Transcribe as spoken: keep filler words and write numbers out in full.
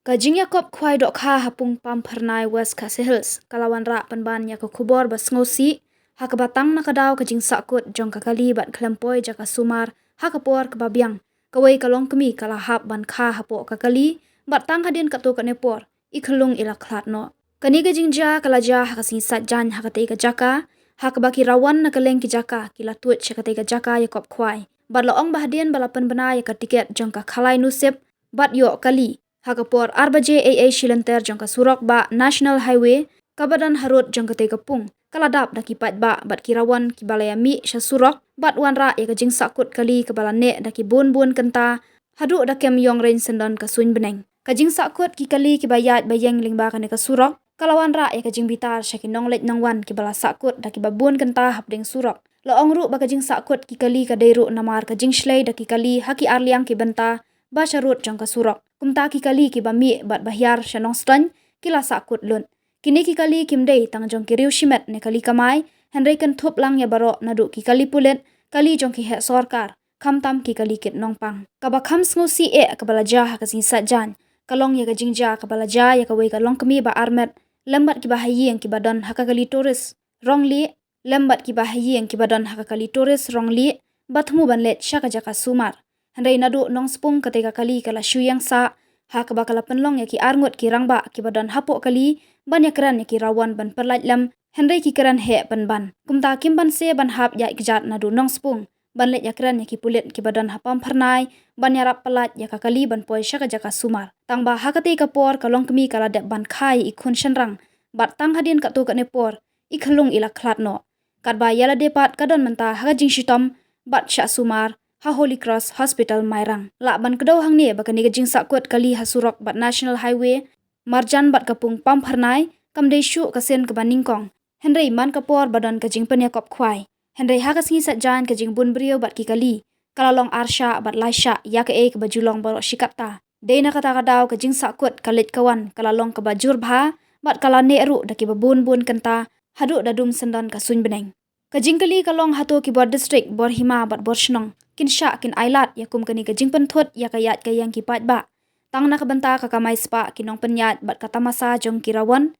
Ka jingïakop khwai dohkha ha Pung Pamphyrnai, West Khasi Hills, ka la wanrah pynban ïa ka khubor ba sngewsih, ha kaba tang na ka daw ka jingsahkut jong ka kali bad khlem poi jaka sumar ha ka por kaba biang. Kawei ka longkmie ka la hap ban kha hapoh ka kali, bad tang hadien katto katne por, i khyllung i la khlad noh. Kane ka jingjia ka la jia ha ka sngi Saitjaiñ ha katei ka jaka, ha kaba ki rawon na kylleng ki jaka ki la tuid sha katei ka jaka ïakop khwai. Bad la ong ba hadien ba la pynbna ïa ka tiket jong ka Khalai Nusip bad ïoh kali, ha ka por ar baje eiei, shi lynter jong ka surok bah National Highway kaba don harud jong katei ka pung ka la dap da ki paidbah bad ki rawon kiba la ïamih sha surok bad wanrah ïa ka jingsahkut kali kaba la neh da ki bun bun kynta haduh da kem ïong rein syndon ka suiñ bneng. Ka jingsahkut ki kali kiba ïaid ba ïeng lyngba kane ka surok ka la wanrah ïa ka jingbitar sha ki nongleit nongwan kiba la sahkut da kiba bun kynta hapdeng surok. La ong ruh ba ka jingsahkut ki kali ka dei ruh namar ka jingshlei da ki kali ha ki arliang ki bynta ba sharud jong ka surok. Kumta ki kali kiba mih bad ba hiar sha Nongstoiñ ki la sahkut lut. Kine ki kali kim dei tang jong ki riew shimet ne kali kamai, hynrei kynthup lang ïa baroh naduh ki kali pulit, kali jong ki heh sorkar, khamtam ki kali kit nongpang. Kaba kham sngewsih eh kaba la jia ha ka sngi Saitjaiñ ka long ïa ka jingjia kaba la jia ïa kawei ka longkmie ba armet lem bad kiba ha ïing kiba don ha ka kali tourist Rongli, lem bad kiba ha ïing kiba don ha ka kali tourist Rongli, ba thmu ban leit sha ka jaka sumar. Hynrei naduh Nongspung katei ka kali ka la shu ïeng sah, ha kaba ka la pynlong ïa ki arngut ki rangbah kiba don hapoh kali ban ïakren ïa ki rawon ban pynlait lem, hynrei ki kren heh pynban. Kumta kim banse ban hap ïaid kjat naduh Nongspung ban leit ïakren ïa ki pulit kiba don ha Pamphyrnai ban ïarap pyllait ïa ka kali ban poi sha ka jaka sumar. Tangba ha katei ka por ka longkmie ka la dep ban kha ïa i khun shynrang, bad tang hadien katto katne por, i khyllung i la khlad noh. Katba ïa lade pat ka don mynta ha ka jingshitom bad shah sumar ha Holy Cross Hospital Mairang. Lah ban kdew hangne ba kane ka jingsahkut kali ha surok bad National Highway marjan bad ka Pung Pamphyrnai kam dei shuh ka sien kaba nyngkong, hynrei man ka por ba don ka jingpynïakop khwai. Hynrei ha ka sngi Saitjaiñ ka jingbun briew bad ki kali ka la long arshah bad laishah ïa kaei kaba ju long baroh shi katta. Dei na kata ka daw ka jingsahkut ka leit ka wan ka la long kaba jur bha bad ka la neh ruh da kiba bun bun kynta haduh da dum syndon ka suiñ bneng. Ka jingkylli ka long, hato ki bor district, bor hima bad bor shnong kin shah kin ailad ïa kum kane ka jingpynthut ïa ka ïaid ka ïeng ki paidbah tang na ka bynta ka kamai spah ki nongpynïaid bad ka tamasa jong ki rawon?